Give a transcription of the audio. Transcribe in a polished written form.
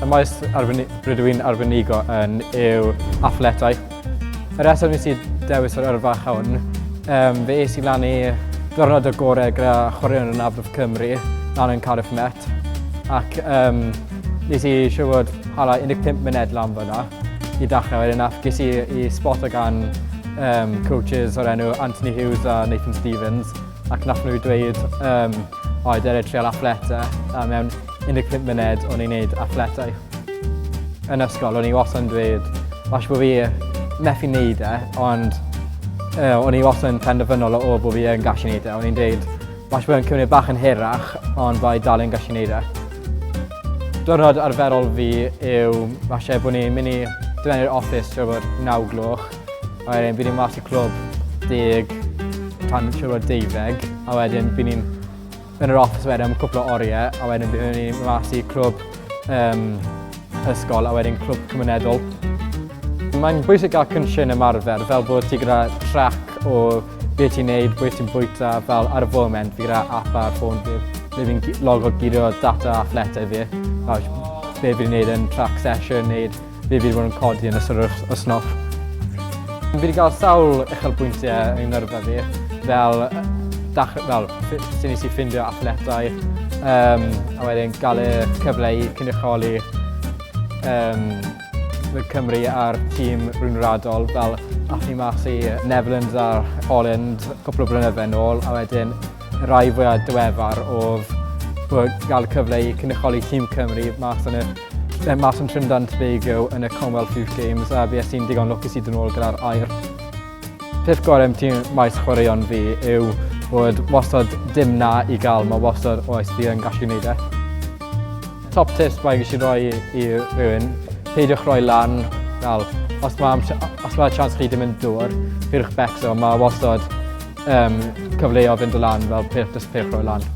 Y maes rydw i'n arbenigo yn yw athletau. Y rheswm nes i dewis yr yrfa hwn, fe es i lan i ddiwrnod agored gyda Chwaraeon Anabledd Cymru lan yn Cardiff Met ac nes i siŵr fod hala 15 munud lan fyna i dechrau wedyn nath ges i i sboto gan coaches o'r enw Anthony Hughes a Nathan Stevens ac nath nhw dweud o, dere trial athletau a mewn 15 munud o'n i'n neud athletau. Yn ysgol, o'n i wastad yn dweud, falle bod fi methu neud e, ond o'n i wastad yn penderfynol o bod fi yn gallu neud e. O'n i'n dweud, falle bod e'n cymryd bach yn hirach, ond fai dal yn gallu neud e. Diwrnod arferol fi yw, falle bod ni'n mynd i dod i'r office siŵr bod 9 gloch, a wedyn bydd ni'n mas i clwb 10 tan siŵr bod 12, a wedyn bydd ni'n yn yr office wedyn am cwpl o oriau, a wedyn byddwn ni mas i clwb ysgol a wedyn clwb cymunedol. Mae'n bwysig gael cynllun ymarfer, fel bod ti gyda track o beth ti'n neud, beth ti'n bwyta, fel ar y foment fi gyda app ar ffôn fi, lle fi'n logo gyd o data athletau fi, fel be fi'n neud yn track session, neud Fi wedi bod yn codi yn ystod yr wythnos. Fi wedi cael sawl uchelbwyntiau yn ngyrfa fi, fel, dach, fel sy'n nes i ffindio athletau, a wedyn gael y cyfle i cynrychioli Cymru a'r tîm rhyngwladol, fel ath ni mas i Netherlands a Holland cwpl o blynyddoedd yn ôl, a wedyn y rai fwyaf diweddar oedd bod gael y cyfle i cynrychioli tîm Cymru mas yn y mas yn Trinidad and Tobago yn y Commonwealth Youth Games a fues i'n digon lwcus i dod nôl gyda'r aur. Peth gorau am tîm maes chwaraeon fi yw bod wastad dim na i gael, mae wastad oes fi yn gallu gwneud e. Top tips mae eisiau rhoi i rhywun, peidiwch rhoi lan, fel, os mae, os mae chance chi ddim yn dŵr, peidiwch becso, mae wastad cyfleoedd fynd o lan, fel peidiwch, just peidiwch rhoi lan.